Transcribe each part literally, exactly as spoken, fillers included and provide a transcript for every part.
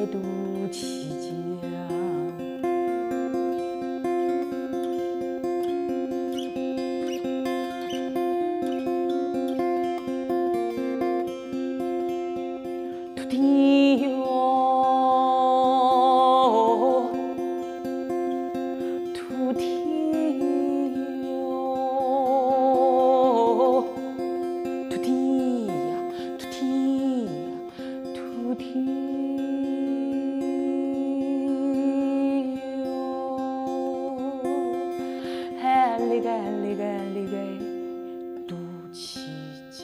肚臍夾。土地哟，土地哟，土地呀，土地呀。 土地哟，嘿，你个，你个，你个肚臍夾。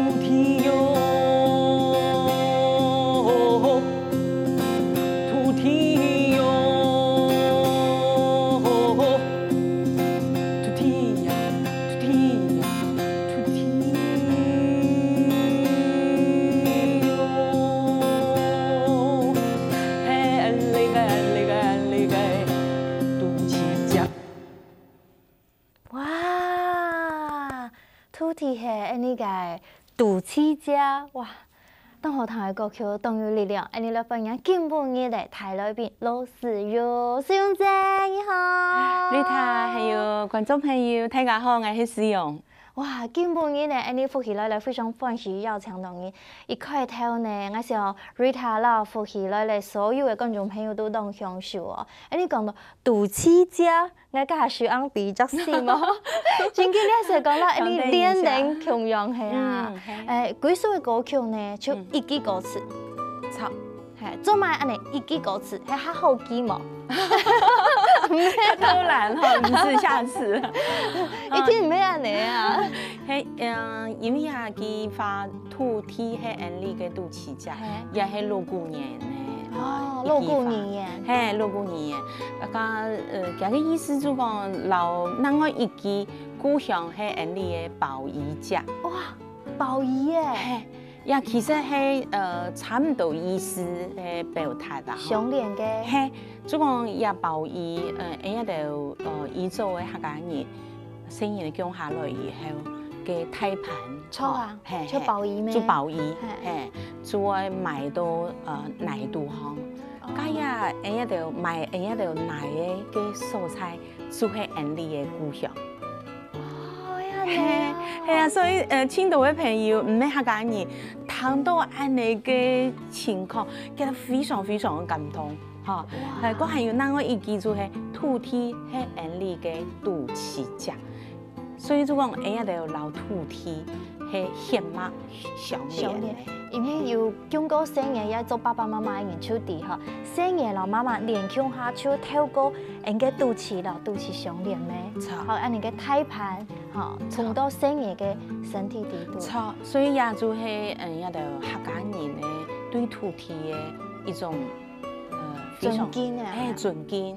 土地哟，土地哟，土地呀，土地呀，土地哟。嘿，恁哩个，恁哩个，恁哩个，肚臍夾。 哇，土地係恁呢个肚臍夾，哇，當好聽个歌曲，當有力量。恁呢來歡迎今晡日个大來賓羅思容，思容姐，你好。Rita，還有觀眾朋友，大家好，𠊎係思容。哇，今晡日呢，恁呢福氣來了，非常歡喜邀請到你。一開頭呢，𠊎想Rita摎福氣來了所有个觀眾朋友都當享受哦。恁呢講到肚臍夾， 𠊎个手恁比較細無？正經你係講到，哎，你練練共樣係啊？嗯，係。哎，歸首个歌曲呢，就一句歌詞。嗯。著。嘿，做麼个恁呢一句歌詞，係較好記無？較偷懶吼，毋係下次。一定毋係恁呢啊。嘿，嗯，因為啊，佢發 土地係恁呢个肚臍夾，嘿。也係老古人个，哦，呃，老古人言。一句話。嘿，老古人言。啊，該，呃，佢个意思就講，摎另外一句故鄉係恁呢个褒義夾。哇，褒義耶。嘿，也其實係，呃，差毋多意思个表達啦，吼。相連个。嘿，就講也褒義，呃，𠊎兜，呃，以早个客家人 細人仔降下來以後，个大盤，著啊，吼，嘿，就褒義咩？嘿，就褒義，嘿。嘿，就會賣到，呃，泥肚項。哦。該也，𠊎兜賣，𠊎兜泥个，个所在，就係恁呢个故鄉。哦，恁呢啊。嘿，嘿啊，所以，呃，盡多个朋友，毋係客家人，聽到恁呢个情況，覺得非常非常个感動。 吼，哇。呃，還有另外一句就係土地係恁呢个肚臍夾。所以就講，𠊎兜摎土地係血脈相連个。相連，因為有經過細人仔做爸爸媽媽个人就知吼，細人仔摎媽媽連共下就透過𠊎个肚臍摎肚臍相連咩。著。好，恁呢个大盤，吼，著。通到細人仔个身體底肚。著，所以也就係，嗯，𠊎兜客家人呢，對土地个一種 呃，非常，尊敬啊。哎，尊敬。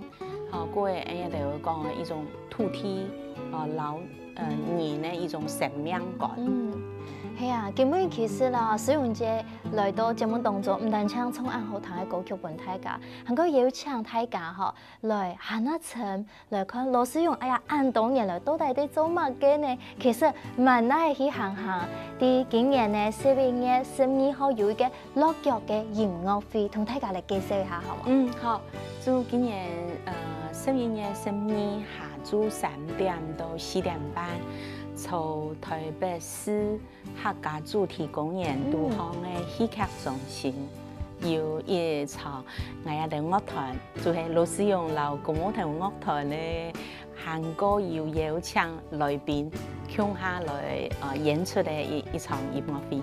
吼，過會，哎，就講一種土地，呃，摎，呃，人个一種生命感。嗯，係啊，今晡日其實啦，思容姐來到節目當中，毋單淨唱恁好聽个歌曲分大家，還過邀請大家吼，來行啊尋 來看羅思容，哎呀，恁多年來到底在做麼个呢？其實，慢慢去行行，在今年呢，十一月十二號有一個落腳个音樂會，同大家來介紹一下，好無？嗯，好。就今年，呃，十一月十二下晝三點到四點半，在臺北市 客家主題公園肚項个戲劇中心。有一場𠊎兜樂團，就係羅思容摎公務頭樂團个，還過有邀請來賓共下來呃演出个一一場音樂會。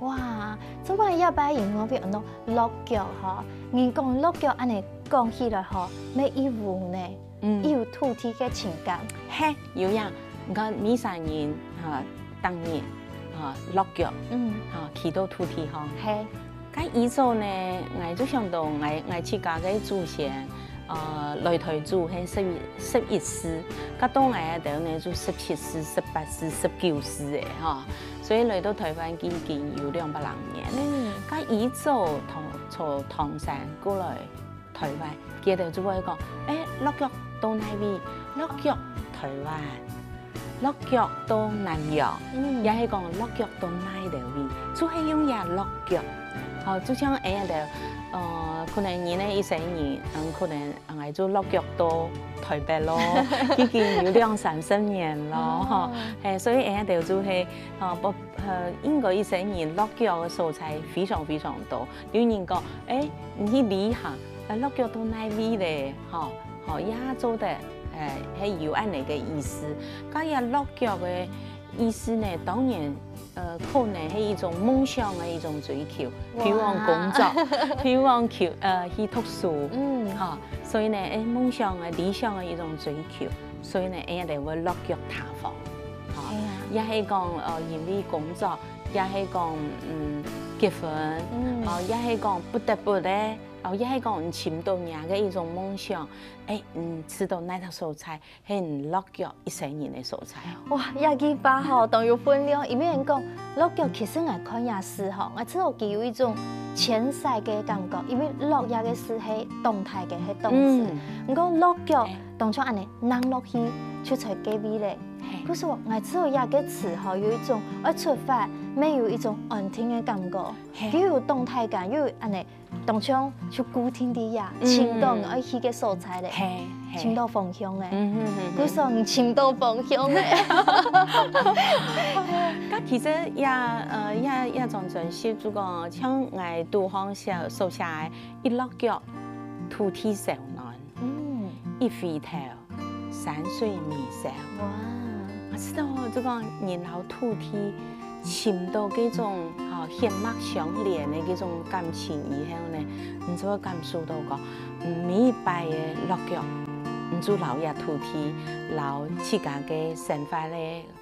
哇，做麼个這擺音樂會安到落腳吼？人講落腳恁樣講起來吼，乜異溫呢，嗯，異有土地个情感。係，有影。你看，美山人哈，當年哈落腳，嗯，哈去到土地吼。係。 該以早呢，𠊎就想到𠊎𠊎自家个祖先，呃，來台祖係十一十一世，該到𠊎兜呢就十七世、十八世、十九世个哈，所以來到台灣已經有兩百零年了。嗯，該以早從從唐山過來台灣，佢兜就會講，欸，落腳到哪位？落腳台灣。 落腳到南洋，嗯，也係講落腳到哪兜位，就係用這落腳。吼，就像𠊎兜，呃，可能人个一生人，嗯，可能𠊎就落腳到台北咯，已經有兩三十年咯，吼。係，所以𠊎兜就係，吼，不，呃，應該一生人落腳个所在非常非常多。有人講，欸，你去旅行，啊，落腳到哪位咧？吼，吼，也做得。 欸，係有恁樣个意思。該這落腳个意思呢，當然，呃，可能係一種夢想个一種追求，譬如講工作，譬如講求，呃，去讀書，嗯，吼，所以呢，欸，夢想个、理想个一種追求，所以呢，𠊎兜會落腳他方，吼，也係講，呃，因為工作，也係講，嗯，結婚，嗯，哦，也係講不得不个，哦，也係講尋到若个一種夢想，欸，嗯，知道哪个所在， 係你落腳一生人个所在。哇，這句話吼，當有分量。因為人講落腳，其實𠊎看這字吼，𠊎知道佢有一種遷徙个感覺，因為落這个字係動態个，係動詞。嗯，你講落腳，當像恁樣，躪落去就在該位咧。故所𠊎知道這个詞吼，有一種愛出發，乜有一種安定个感覺，又有動態感，又有恁樣 當像就固定在這，尋到愛去个所在咧，尋到方向咧。故所你尋到方向咧。該其實這呃這這張專輯，就講像𠊎肚項寫所寫个一落腳，土地燒暖，一回頭， 山水未燒。哇！𠊎知道，就講人摎土地尋到該種吼血脈相連个該種感情以後呢，你就會感受到講，每一擺个落腳，你就摎這土地，摎自家个生活个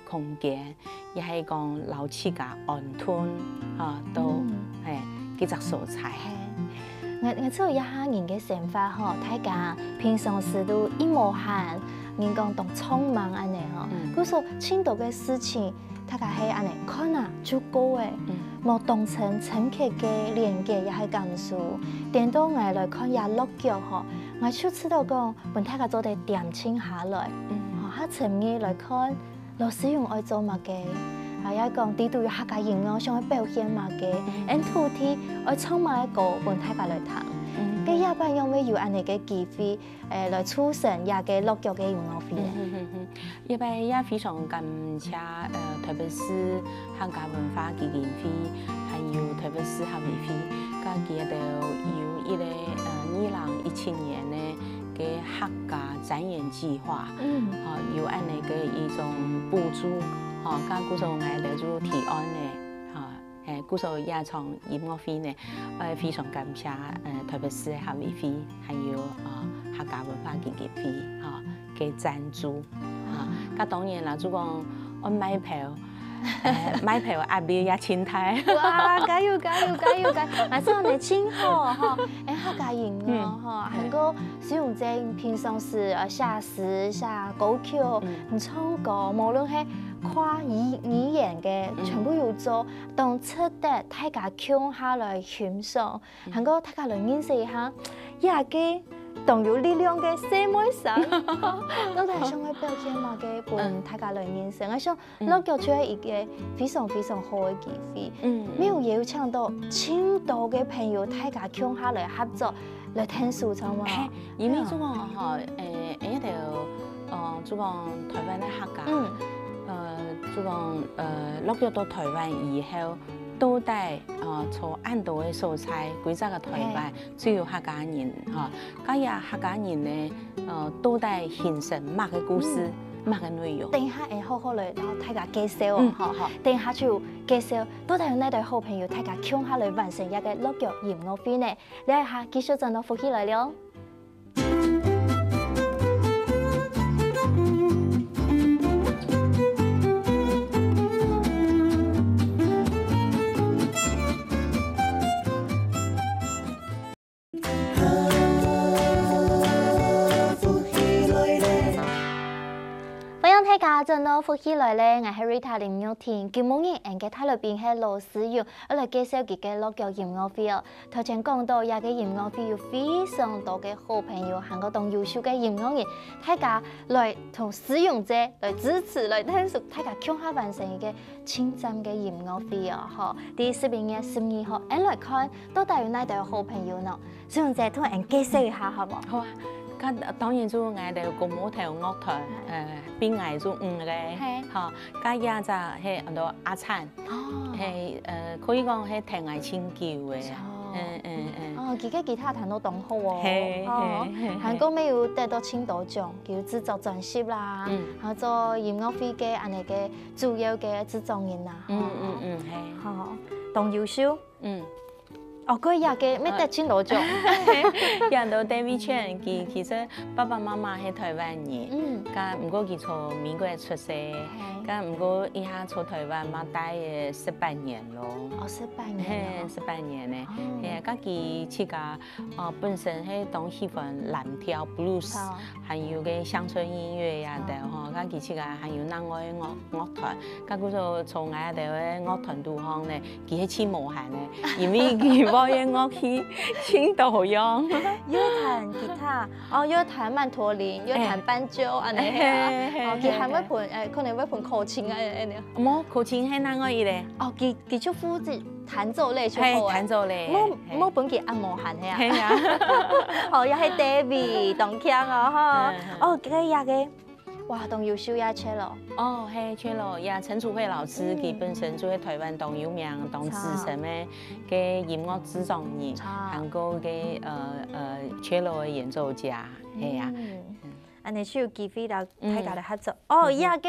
空間，也係講摎自家安頓，吼，到係該隻所在。𠊎𠊎知這下人个生活吼，大家平常時都異無閒，人講當匆忙恁樣吼。故所盡多个事情，大家係恁樣看啊就過咧，無當深深刻个連結也係感受。顛倒𠊎來看這落腳吼，𠊎就知道講，分大家做得恬靜下來，吼，較深入來看 羅思容愛做麼个，還有講裡肚有客家音樂想愛表現麼个，𠊎土地愛唱麼个歌分大家來聽。該這擺仰會有恁樣个機會，欸，來促成這个落腳个音樂會咧？這擺也非常感謝，呃，台北市客家文化基金會，還有台北市客委會，佮佢兜有一个，呃，二零一七年个 个客家展演計畫，嗯，吼，有恁樣个一種補助，吼，佮故所𠊎兜就提案个，吼，係，故所這場音樂會呢，呃，非常感謝，呃，台北市客委會，還有，呃，客家文化基金會，吼，个贊助，啊，佮當然啦，就講愛賣票， 賣票壓力也盡大。哇，加油加油加油加油！還係恁樣盡好吼，欸，客家音樂吼，還過使用這平常時呃寫詩、寫歌曲、唱歌，無論係跨語語言个，全部有做，當值得大家共下來欣賞。還過大家來認識一下，這个當有力量个細妹聲，到底想愛表現麼个分大家來認識？𠊎想 落腳就係一個非常非常好个機會。嗯，沒有邀請到盡多个朋友，大家共下來合作，來𢯭手，著無？欸，因為這個吼，欸，欸，就，呃，就講台灣个客家，嗯，呃，就講，呃，落腳到台灣以後，到底，呃，在恁多个所在，歸隻个台灣，只有客家人，吼。該這客家人呢，呃，到底形成麼个故事，麼个內容？等一下，𠊎好好來摎大家介紹哦，嗯。吼，吼。等一下就介紹，到底有哪兜好朋友，大家共下來完成這个落腳音樂會呢？這一下繼續轉到福氣來了。 歡迎大家轉到福氣來了，𠊎係Rita林玉婷。今晡日𠊎个大來賓係羅思勇，愛來介紹佢个落腳音樂會哦。頭前講到，這个音樂會有非常多个好朋友，還過當優秀个音樂人，大家來同思勇姐來支持，來𢯭手，大家共下完成一个盡讚个音樂會哦，吼。在十一月十二號，𠊎來看到底有哪兜好朋友呢？思勇姐同𠊎介紹一下好無？好啊，該當然就𠊎兜公務頭樂團，呃，並𠊎就五个，嘿。吼，該這隻係安到阿燦，哦。係，呃，可以講係𢯭𠊎盡久个。哦。嗯，嗯，嗯。哦，佢个吉他彈到當好哦。嘿，哦，嘿，嘿，還過乜有得到盡多獎，佢有製作專輯啦，嗯。還有做音樂會个恁呢个主要个製作人啦。嗯，吼。嗯，嗯，嘿。吼，當優秀。嗯。哦，該這个乜得盡多獎。這到David Chen，佢其實爸爸媽媽係台灣人，嗯。該毋過佢在美國出世，嘿。該毋過這下在台灣嘛待了十八年咯。哦，十八年哦。嘿，十八年呢。哦。嘿，該佢自家，呃，本身係當喜歡藍調blues，哦。還有个鄉村音樂這兜吼，哦。該佢自家還有另外樂，樂團，該故所在𠊎兜个樂團肚項呢，佢係盡無閒个，因為佢會个樂器盡多樣。又彈吉他，哦，又彈曼陀林，又彈，嘿。Banjo，恁呢係啊。嘿，嘿，哦，佢還會分，嘿，嘿。呃，可能會分口琴啊，恁呢。無，口琴係另外一个。哦，佢，佢就負責彈奏類就好啊。嘿，彈奏類，無，嘿。無分佢恁無閒係啊。嘿啊。哦，也係David，當強哦，吼。嗯，嗯。哦，這个，這个。 哇，當優秀呀，cello。哦，嘿，cello，呀，陳楚慧老師，嗯。佢本身就係台灣當有名、當資深个，个音樂製作人，啊。還過个，呃，呃，cello个演奏家，嘿呀。嗯。嗯。恁呢就有機會摎大家來合作。嗯。哦，嗯哼。這个，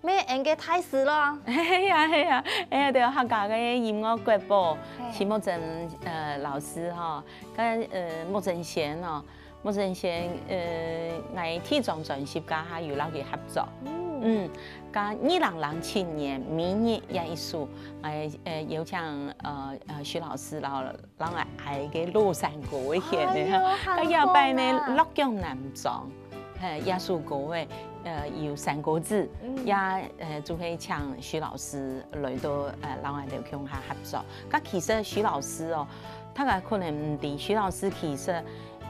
乜𠊎个大師咯。嘿呀，嘿呀，哎呀，對，客家个音樂國寶，嘿。徐默真，呃，老師吼，跟，呃，默真先哦， 默真先，呃，𠊎第一張專輯該下有摎佢合作。嗯。嗯，該二零零七年每日這一首，𠊎，呃，邀請，呃，呃，徐老師，然後讓𠊎挨个老山歌个獻个，哎喲，該這擺呢，好棒啊。落腳男裝，嘿，這首歌个，呃，有山歌子，嗯。也，呃，就係請徐老師來到，呃，讓𠊎兜共下合作。該其實徐老師哦，大家可能毋知，徐老師其實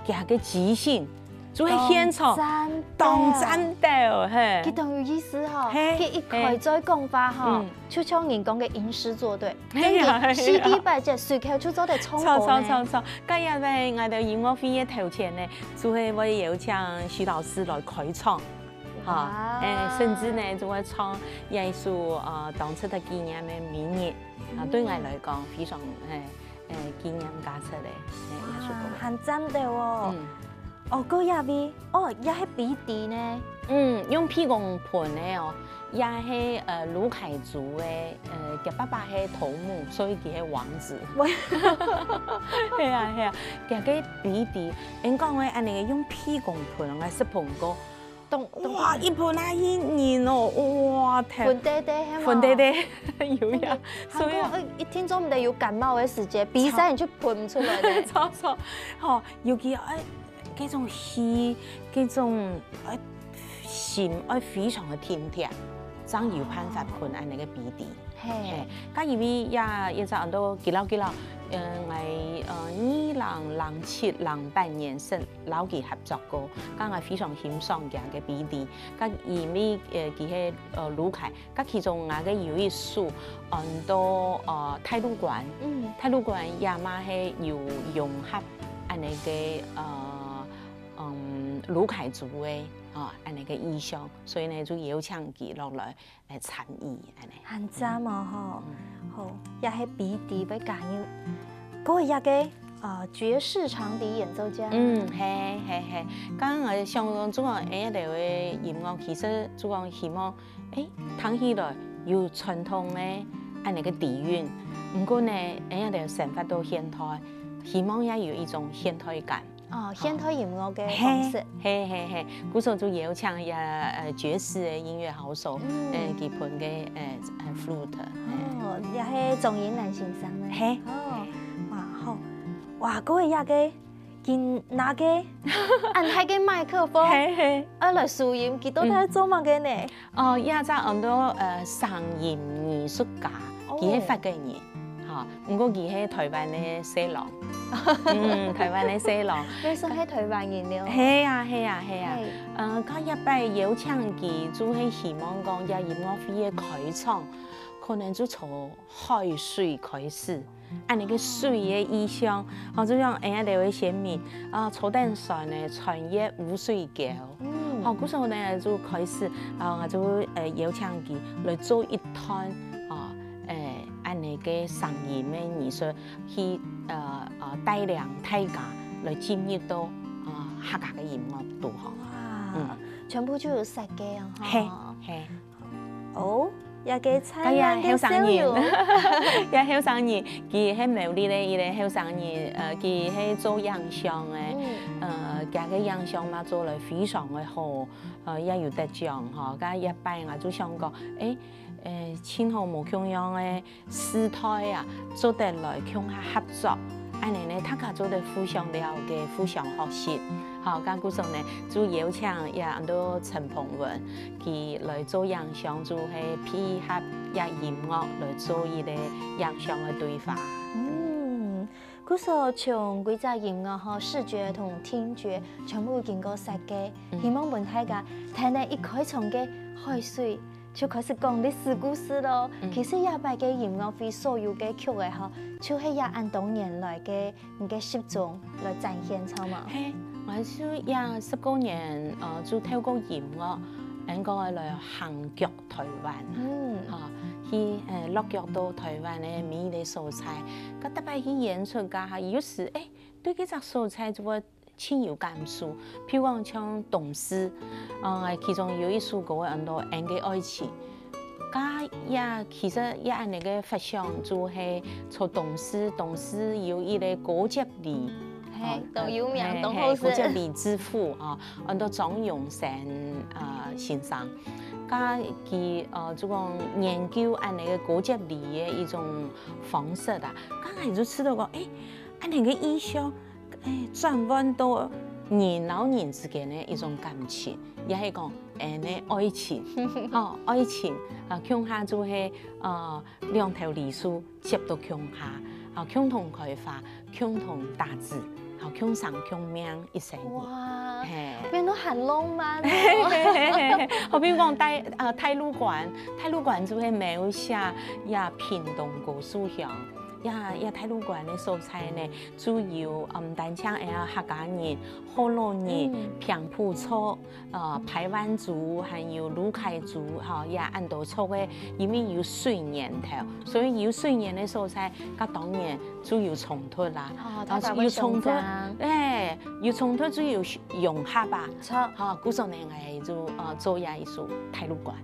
佢个即興，就係現場，當讚，當讚到，嘿。佢當有意思吼，嘿，佢一開嘴講話吼，嘿。嗯。就像人講个吟詩作對，嘿呀，真个，嘿呀。四句八節隨口就做得唱歌呢。著，著，著，著。該因為𠊎兜音樂會个頭前呢，就係會邀請徐老師來開場，哈，哇。誒，甚至呢，就會唱這一首，呃，當值得紀念个《明日》，啊，嗯。對𠊎來講，非常，誒， 誒，紀念價值个，誒，這首歌。哇，還讚到哦。嗯。哦，還有這位，哦，這係鼻笛呢。嗯，用鼻公盆个哦，這係，呃，魯凱族个，呃，厥爸爸係頭目，所以佢係王子。喂。係啊，係啊，這个鼻笛，人講个恁呢个用鼻公盆个食蘋果， 當，當哇，一盆啊，一人哦，哇，太粉爹爹，係無？粉爹爹，有呀，所以啊。還過，誒，一聽說毋得有感冒个時節，鼻塞你就噴出來个。著，著，吼，尤其，誒，這種氣，這種，誒，心，誒，非常个定定，正有辦法噴恁呢个鼻笛。 嘿。嘿，該因為這，這隻安到吉老吉老，呃，𠊎，呃，二零零七零八年識摎佢合作過，該𠊎非常欣賞佢个鼻笛。該因為，呃，佢係，呃，魯凱，該其中𠊎个有一首安到，呃，太魯閣。嗯。太魯閣也嘛係有融合恁呢个，呃，嗯，魯凱族个，哦，恁呢个意象，所以呢，就邀請佢落來。 來參與恁呢。還讚哦吼。嗯。好，也係B D會加入，過一個呃爵士長笛演奏家。嗯，係係係，剛剛想講，主要哎呀，這个音樂其實主要希望，哎，聽起來有傳統个恁呢个底蘊，毋過呢，哎呀，這生活到現代，希望也有一種現代感。哦，現代音樂个方式。係係係，故所就邀請一下呃爵士个音樂好手，嗯呃，佢分个呃呃 flute。哦，也係鍾英男先生呢。係哦，哇好，哇，各位也个，緊拿个，恁大个麥克風，係係。啊來收音，佢到底在做麼个呢？哦，這隻安到呃聲音藝術家，哦佢係法國人，哈，毋過佢係台灣个細郎，嗯，台灣个細郎。你算係台灣人了。係啊係啊係啊，係呃，該一擺邀請佢，就係希望講這音樂會个開場，可能就從海水開始，恁呢个水个意象，吼，就像哎呀，這位先民啊，坐等船呢，穿越烏水溝。嗯，好，故所呢就開始啊，就呃邀請佢來做一段啊，誒，恁呢个聲音个藝術，去呃呃帶領大家來進入到啊客家个音樂肚吼。哇，嗯全部就有設計哦，係哈。係。哦，也个燦佢也爛个後生人笑容。，也後生人，佢係苗栗个一个後生人，呃，佢係做影像个，嗯呃，佢个影像嘛做了非常个好，呃，也有得獎吼。該一擺啊，就想講，誒，呃，盡好無共樣个時代啊，做得來共下合作，恁呢呢，大家做得互相了解、互相學習。好，該故所呢，就邀請也安到陳鵬文，佢來做影像，就係配合也音樂來做一个影像个對話。嗯，故所從規隻音樂吼，視覺同聽覺全部經過設計，嗯希望分大家聽了一開場个海水，就開始講歷史故事咯。嗯其實這擺个音樂會所有个曲仔吼，就係這恁多年來个你个集中來展現，著無？嘿，𠊎就也十過年，呃，就透過音樂，能夠來行腳台灣。嗯，哈，去呃落腳到台灣个每一个所在，佮逐擺去演出，該下有時誒，對該隻所在就會盡有感受。譬如講像東勢，呃，其中有一首歌安到《恩个愛情》，該也其實也恁呢个發想，就係在東勢，東勢有一个高接里。嘿哦，當有名嘿當好食嘿高接里之父啊，安到張永生啊先生。佢呃就講研究恁呢个高接里个一種方式啊，剛開始就試到講，誒，恁呢个意象，誒，轉換到人摎人之間个一種感情，也係講，誒，呢愛情，吼，愛情啊，共下就係呃兩頭梨樹 接到共下，啊，共同開花，共同打子，啊，共生共命一生。哇，嘿。變到很浪漫哦。好比講大啊大陸館，大陸館就係描寫也屏東高樹鄉，也也大陸館个所在呢，就有毋單淨係客家人、福佬人、嗯平埔族、呃排灣族，還有魯凱族，吼，也恁多族个，因為有水源頭，所以有水源个所在，該當然 就有衝突啦。哦，然後大家會有衝突，相爭。哎，有衝突就有融合啊。著。哈，故所呢，𠊎就呃做這一首大陸館。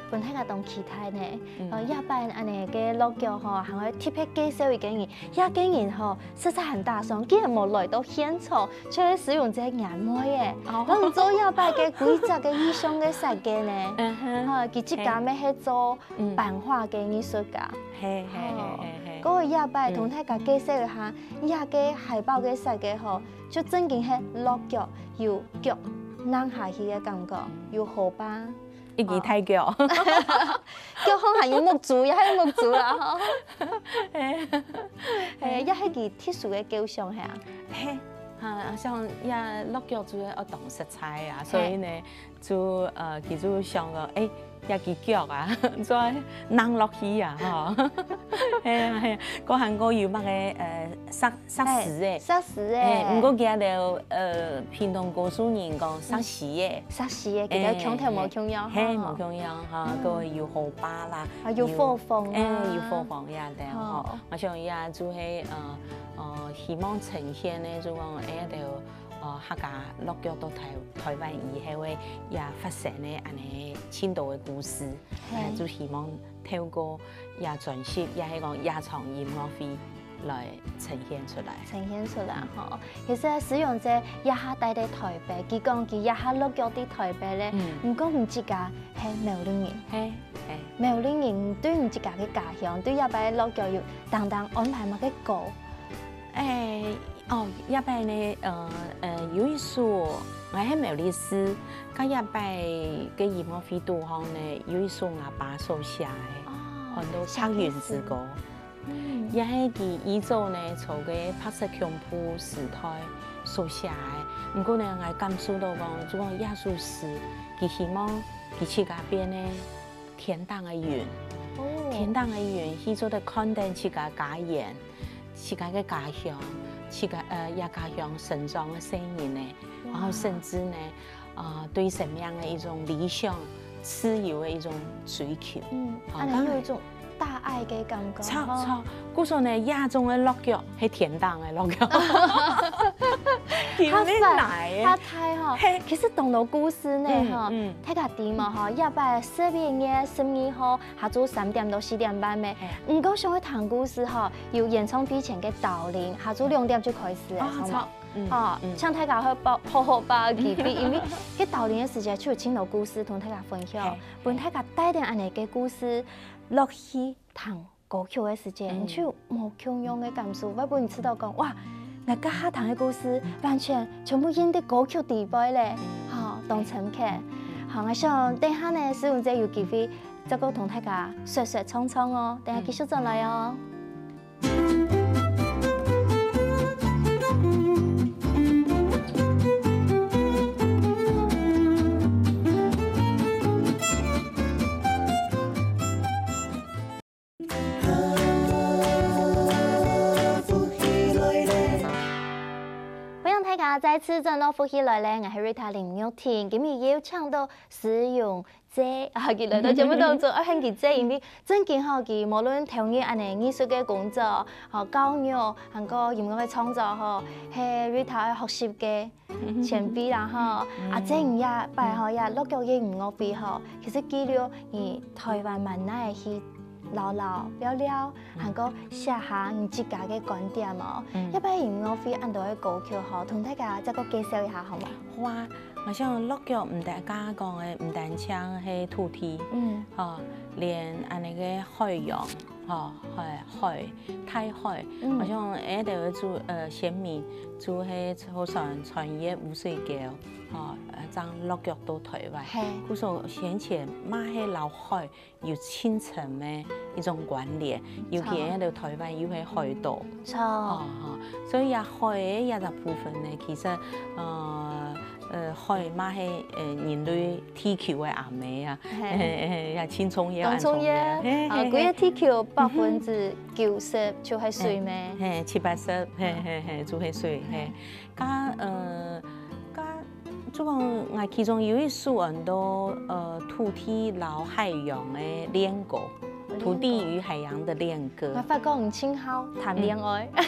本來𠊎當期待呢，嗯呃，這擺恁呢个落腳吼，還愛特別介紹一個人，這個人吼，實在很打爽，竟然無來到現場，就係使用這個眼妹耶。哦咱做這擺个規則个意象个設計呢，嗯哼，哈，佢自家乜係做嗯版畫个藝術家。嘿嘿哦嘿嘿嘿，各位，這擺同大家介紹一下，這個海報个設計吼，就正經係落腳有腳軟下去个感覺，有河壩。一級大腳，腳項還有目珠，也係目珠啦吼。嘿，也係佢特殊个構想係啊。嘿，哈，像也落腳就係愛當實在啊，所以呢，就呃，佢就想講，誒，也幾腳啊，所以硬落去啊，吼。係啊，係啊，該還過有麼个，呃，石，石獅欸。欸，石獅欸。欸，毋過佢兜，呃，屏東高樹人講石獅欸。石獅欸，佢兜腔頭無共樣，係，吼。無共樣，吼，嗯。該有河壩啦，啊，有伙房啊。欸，有伙房這兜，吼。哦。𠊎想這就係，呃，呃，希望呈現个，就講，欸，就 哦，客家落腳到臺，臺灣以後个也發生个恁呢盡多个故事，嘿。呃，就希望透過這專輯，也係講這場音樂會來呈現出來。呈現出來吼。其實思蓉姐這下戴在臺北，佢講佢這下落腳在臺北咧，嗯。毋過你自家係苗栗人。嘿，嘿。苗栗人對你自家个家鄉，對這擺落腳有當當安排麼个歌？欸， 哦，這擺呢，呃，呃，有一首，𠊎係苗栗市，該這擺个音樂會肚項呢，有一首吾爸所寫个，哦，安到白雲之歌。嗯。也係佢以早呢，在該白色恐怖時代所寫个。毋過呢，𠊎感受到講，就講這首詩，佢希望佢自家變个天頂个雲，哦。天頂个雲，去做得看等自家家園， 自家个家鄉，自家，呃，這家鄉成長个細人呢，哇。然後甚至呢，呃，對生命个一種理想、自由个一種追求。嗯，哦，恁呢有一種大愛个感覺，著，吼。著。故所呢，這種个落腳係天頂个落腳。天頂來个。較大吼。嘿。其實當多故事呢，嗯，吼，嗯。大家知無吼，這擺十一月十二號 下晝三點到四點半咩？嘿。毋過想愛聽故事吼，有演唱會前个導聆，下晝兩點就開始了，哦，好無？著。嗯，哦，嗯。請大家好好，好好把握機會，因為該導聆个時間就有盡多故事同大家分享，嘿，分大家帶點恁呢个故事落去聽歌曲个時間，嗯。就無共樣个感受，會分你知道講，哇，𠊎這下聽个故事，完全全部印在歌曲底背咧，嗯。吼，當深刻。嗯。好，𠊎想等下呢，思蓉姐有機會 再過同大家說說唱唱哦，等下繼續轉來哦。歡迎大家再次轉到福氣來了，𠊎係Rita林玉婷，今日邀請到思蓉 姐，啊，佢來到節目當中，啊，喊佢姐，因為正經吼，佢無論投入恁呢藝術个工作，吼，教育，還過音樂个創作吼，係Rita愛學習个前輩啦吼。嗯。啊，這一擺吼，也落腳音樂會吼，其實記錄你臺灣滿哪仔去尞尞尞尞，還過寫下你自家个觀點哦。嗯。這擺音樂會恁多个歌曲吼，同大家再過介紹一下好無？好啊。 𠊎想落腳毋單，剛剛講个毋單淨係土地，嗯。吼，連恁呢个海洋，吼，海，海，大海，嗯。𠊎想這兜个主，呃，先民就係坐船穿越烏水溝，吼，呃，正落腳到臺灣。嘿。故所先前嘛係摎海 有親情个一種關聯，尤其係臺灣又係海島。著。哦，吼，所以啊，海个這隻部分呢，其實，呃，呃，海嘛係，呃，人類地球个阿姆啊，嘿。嘿，嘿，也盡重要，當重要。很重要。嘿，啊，嘿，嘿。歸個地球百分之九十就係水咩？嘿，嘿，七八十，嘿，嘿，嘿，就係水，嘿。嘿。 該，呃，該，就講𠊎其中有一首安到，呃，土地摎海洋个戀歌，戀歌。土地與海洋的戀歌。𠊎發覺你盡好談戀愛。嗯。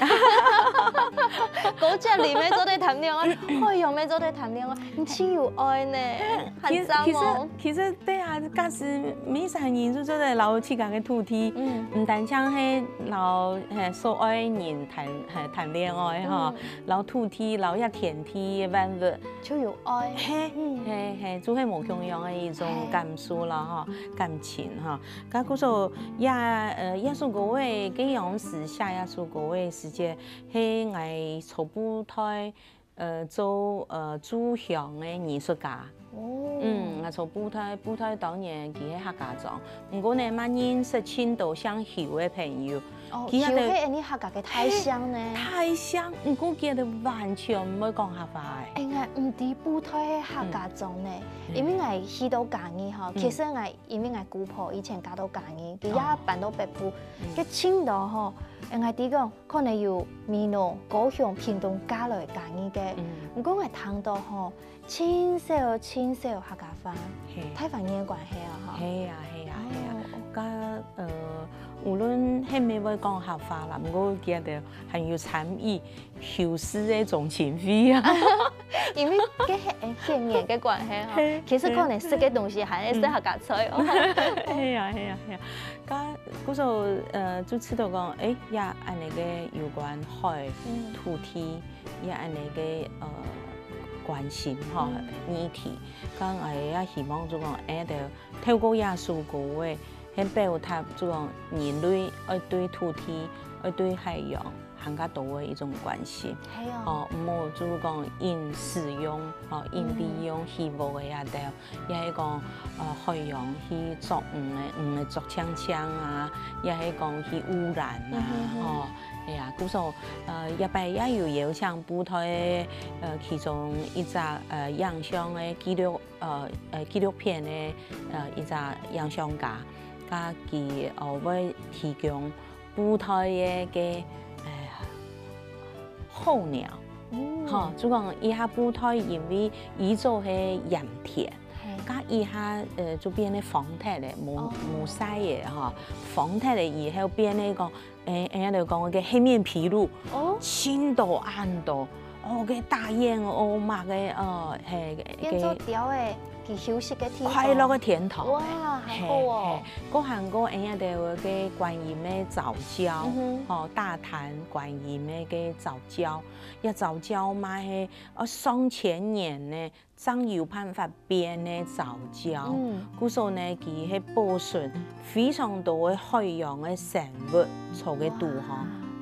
歌曲裡面做得談戀愛，海洋面做得談戀愛，你盡有愛呢，很讚哦。其實，其實，其實，對啊，假使每一個人就做得摎自家个土地，嗯。毋單淨係摎，嘿，所愛个人談，嘿，談戀愛吼。嗯。 摎土地，摎這天地萬物。就有愛。嘿，嗯。嘿，嘿，就係無共樣个一種感受啦，嘿。吼，感情吼。該故所，這，呃，這首歌个，該央時寫這首歌个時節，係𠊎在部隊，呃，做，呃，駐鄉个藝術家。 哦。嗯，𠊎在部隊，部隊當然佢係客家庄，毋過呢，嘛認識盡多姓邱个朋友，哦，佢也係恁呢客家个大姓呢。大姓，毋過佢也完全毋會講客話欸。欸，𠊎毋知布袋係客家庄呢，因為𠊎去到嘉義吼，其實𠊎因為𠊎姑婆以前嫁到嘉義，佢也搬到北部，佢盡多吼，欸，𠊎知講可能有美濃、高雄、屏東嫁來嘉義个，毋過𠊎聽到吼， 盡少盡少客家話，係。大環境个關係啊，吼。係啊，係啊，係啊。哦。該，呃，無論係毋係會講客話啦，毋過佢兜還有參與舊時个種情味啊。因為該係，欸，血緣个關係吼，係，其實可能食个東西還係食客家菜哦。係啊，係啊，係啊。該，故所，呃，就知道講，欸，也恁呢个有關海、土地， 也恁呢个，呃，關心吼，議題。該𠊎也希望就講，會得透過這首歌仔，係表達就講人類愛對土地、愛對海洋還較多个一種關心。係哦。哦，毋好就講因使用，吼，因利用起屋个這兜，也係講，呃，海洋去捉魚个，魚个捉淨淨啊，也係講去污染啊，吼。 係啊，故所，呃，這擺也有邀請布袋个，呃，其中一隻，呃，影像个紀錄，呃，呃，紀錄片个，呃，一隻影像家，佢，呃，會提供布袋个，个，呃，候鳥。吼，就講這下布袋因為以早係鹽田，該這下，呃，就變成荒忒了，無，無曬了吼，荒忒了以後變成講， 欸，人家就講个黑面琵鷺，哦，盡多恁多，哦，个大雁哦，麼个，哦，係，變做鳥仔，佢休息个地方。快樂个天堂。哇，還好哦。係，係，還過人家就个觀音个早教，吼，大潭觀音个个早教，這早教嘛係，哦，上千年呢， 正有辦法變个早教。故所呢，佢係保存非常多个海洋个生物在該肚吼。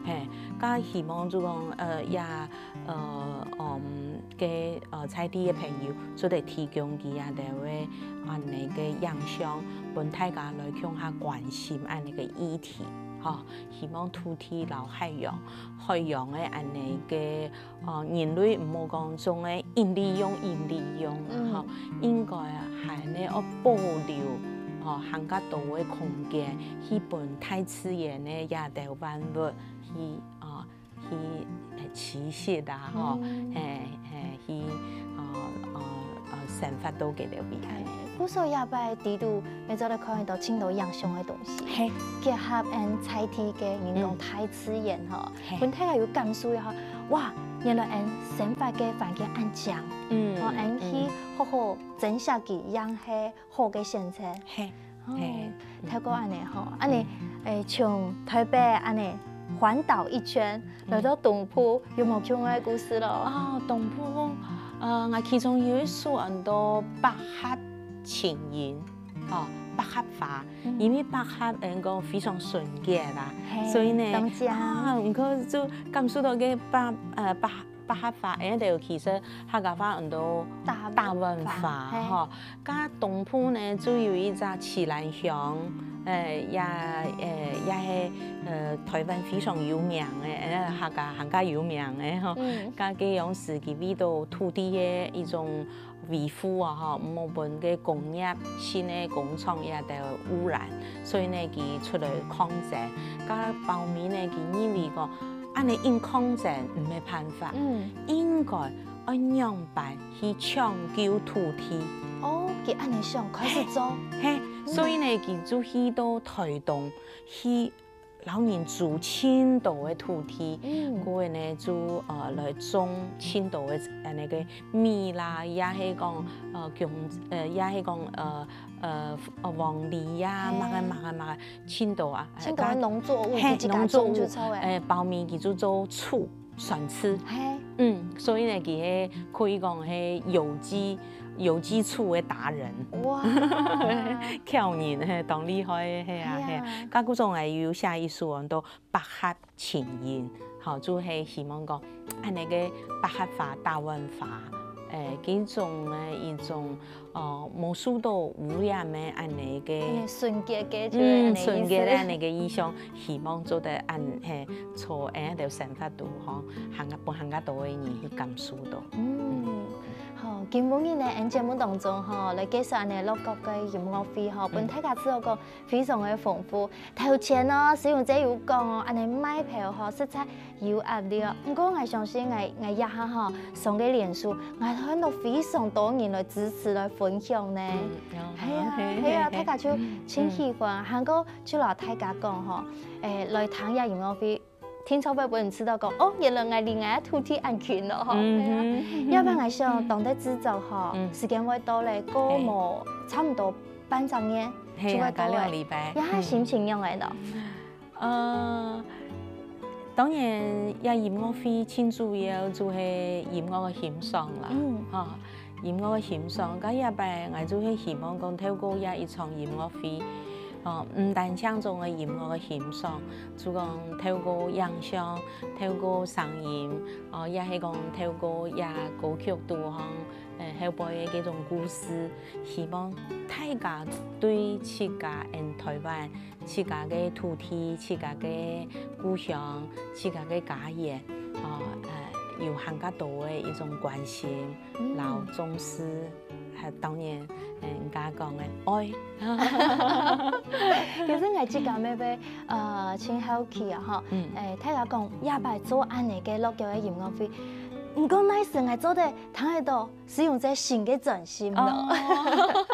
係，該希望就講，呃，也，呃，嗯，个，呃，在地个朋友做得提供佢兜个恁呢个影像，分大家來共下關心恁呢个議題，吼，希望土地摎海洋，海洋个恁呢个 哦，人類毋好講總个因利用、因利用啊，吼，應該啊，還係愛保留，吼，還較多个空間，去分大自然个這兜萬物去，哦，去，呃，棲息啊，吼，係，係，去，哦，哦，哦，生活到佢兜位安呢。故所這擺底肚，你做得看得到盡多影像个東西，係，結合𠊎在地个人講大自然吼， 分大家有感受一下，哇，原來𠊎生活个環境恁靚，嗯，哦，𠊎去好好珍惜佢，也係好个選擇。係，哦，係，透過恁呢吼，恁呢，誒，從台北恁呢環島一圈，來到東部，有無共樣个故事咯？哦，東部，呃，𠊎其中有一首安到百合情人。 哦，百合花，因為百合人講非常純潔啦，所以呢，啊，毋過就感受到个百，呃，百，百合花，誒，就其實客家話安到大大碗花，吼，該東部呢，就有一隻奇蘭鄉，誒，也，誒，也係，呃，台灣非常有名个，誒，客家還較有名个，吼，該个樣式佢為著土地个一種 維護啊，吼，毋好分个工業性个工廠也得污染，所以呢，佢出來抗爭。該包尾呢，佢認為講，恁呢硬抗爭毋係辦法，應該愛仰般去搶救土地。哦，佢恁呢想，開始做。係，所以呢，佢就去到台東去 摎人租盡多个土地，過後呢就，呃，來種盡多个，呃，該个米啦，也係講，呃，芎，呃，也係講，呃，呃，黃梨啊，麼个麼个麼个，盡多啊，盡多个農作物，係，自家種就著个。農作物，誒，包尾佢就做醋， 酸醋。係。嗯，所以呢，佢係可以講係有機，有機醋个達人。哇！巧人，係，當厲害个，係啊，係啊。該故所𠊎有寫一首安到百合情人，吼，就係希望講，恁呢个百合花大碗花，誒，這種誒一種，呃，無受到污染个恁呢个，嗯，純潔个，就係恁呢意思。嗯，純潔个恁呢个意象，希望做得恁係，做恁呢个生活度吼，還分還較多个人去感受到。嗯，好，今晡日呢，𠊎節目當中吼，來介紹恁呢樂國个音樂會吼，分大家知道講，非常个豐富。頭前哦，詩蓉姊有講哦，恁呢賣票吼，實在有壓力哦。毋過𠊎相信𠊎，𠊎這下吼，上个臉書，𠊎看到非常多人來支持、來分享呢。係啊，係啊，大家就盡喜歡，還過就摎大家講吼，誒，來聽這音樂會， 定著會分人知道講，哦，原來𠊎離𠊎个土地恁近咯，吼。嗯哼，係啊。嗯哼。要不然𠊎想，當代製造吼，嗯。時間會到咧，過無差毋多半隻月，係啊，就會到咧。加兩禮拜。呀，嗯。心情仰仔呢？呃，當然，這音樂會盡主要就係音樂个欣賞啦，嗯。吼。 音樂个欣賞，該這擺𠊎就係希望講透過這一場音樂會，哦，毋單淨種个音樂个欣賞，就講透過影像，透過聲音，哦，也係講透過這歌曲肚項，呃，後背个這種故事，希望大家對自家恩臺灣 自家个土地、自家个故鄉、自家个家園，哦，呃，有還較多个一種關心，嗯。摎重視，還當然，呃，人家講个愛。其實𠊎自家乜會，呃，盡好奇啊，吼。嗯。誒，大家講，這擺做恁呢个樂國个音樂會，毋過哪時𠊎做得聽得到 詩蓉姊新个專輯咯。哦。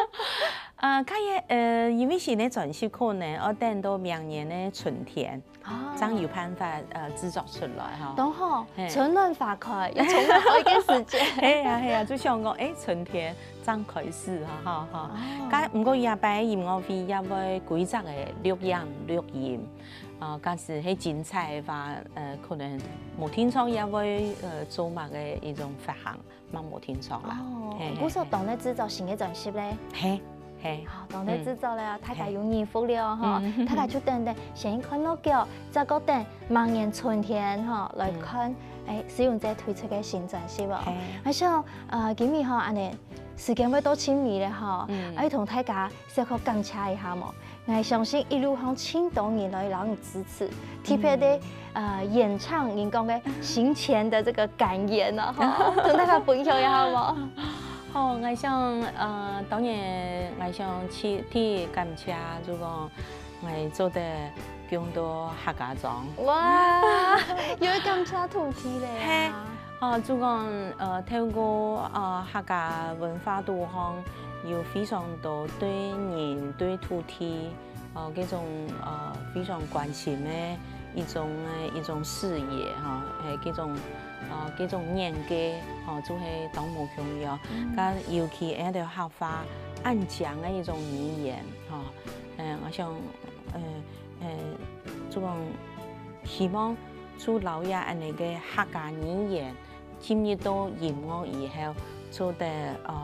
呃，該个，呃，因為新个專輯可能愛等到明年个春天，哦。正有辦法，呃，製作出來吼。當好，嘿。春暖花開，有充滿愛个時節。係啊，係啊，就想講，誒，春天正開始，哈，哈，哈。哦。該，毋過這擺音樂會也會規則个錄影、錄音，啊，假使係精彩个話，呃，可能無定著也會，呃，做麼个一種發行。 嘛無定著啦。哦，嘿，嘿，故所當代製造新个專輯咧。嘿，嘿。好，當代製造咧，嗯。大家有耳福了吼，嘿。嗯。大家就等等，先看樂國，再過等明年春天吼，來看，嗯。誒，詩蓉姊推出个新專輯哦。嘿。𠊎想，呃，今日吼，恁呢，時間會到盡尾咧吼，嗯。愛同大家小可感謝一下無？ 𠊎相信一路項盡多人來摎你支持，特別个，嗯。呃，演唱人講个行前的這個感言哦，吼，同大家分享一下好無？好，𠊎想，呃，當然，𠊎想去，去感謝，就講，𠊎做得降到客家庄。哇，又愛感謝土地咧啊。嘿。 哦，就講，呃，透過，呃，客家文化肚項有非常多對人、對土地，呃，這種，呃，非常關心个一種，呃，一種視野，吼，誒，這種，呃，這種眼界，吼，就係當無共樣。嗯。該尤其𠊎兜客話恁靚个一種語言，吼，呃，𠊎想，呃，呃，就講希望就摎這恁呢个客家語言 進入到音樂以後，做得，呃，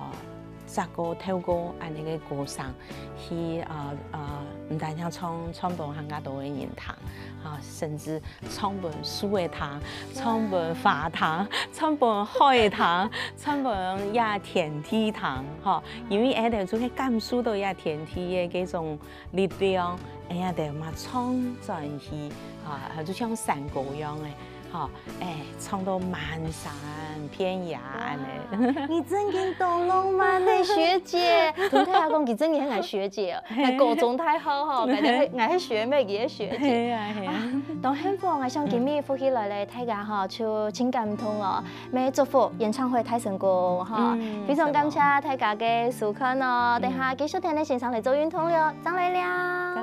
再過透過恁呢个歌聲，去，呃，呃，毋單淨唱，唱分還較多个人聽，啊，甚至唱分樹仔聽，唱分花聽，唱分海聽，唱分這天地聽，吼，因為𠊎兜就係感受到這天地个這種 力量，哎呀，對嘛，唱轉去，啊，就像山歌樣个，吼，哎，唱到滿山遍野恁呢。哇，你真經當浪漫呢，學姐。同大家講，佢真經係𠊎學姐哦，𠊎高中大學吼，𠊎係，𠊎係學妹，佢係學姐。係啊，係啊。啊，當幸福，𠊎想今日福氣來了，大家吼就盡感動哦。 乜祝福演唱會大成功吼。嗯，非常感謝大家个收看哦。嗯。等下繼續跈等先生來做運動了，正來尞。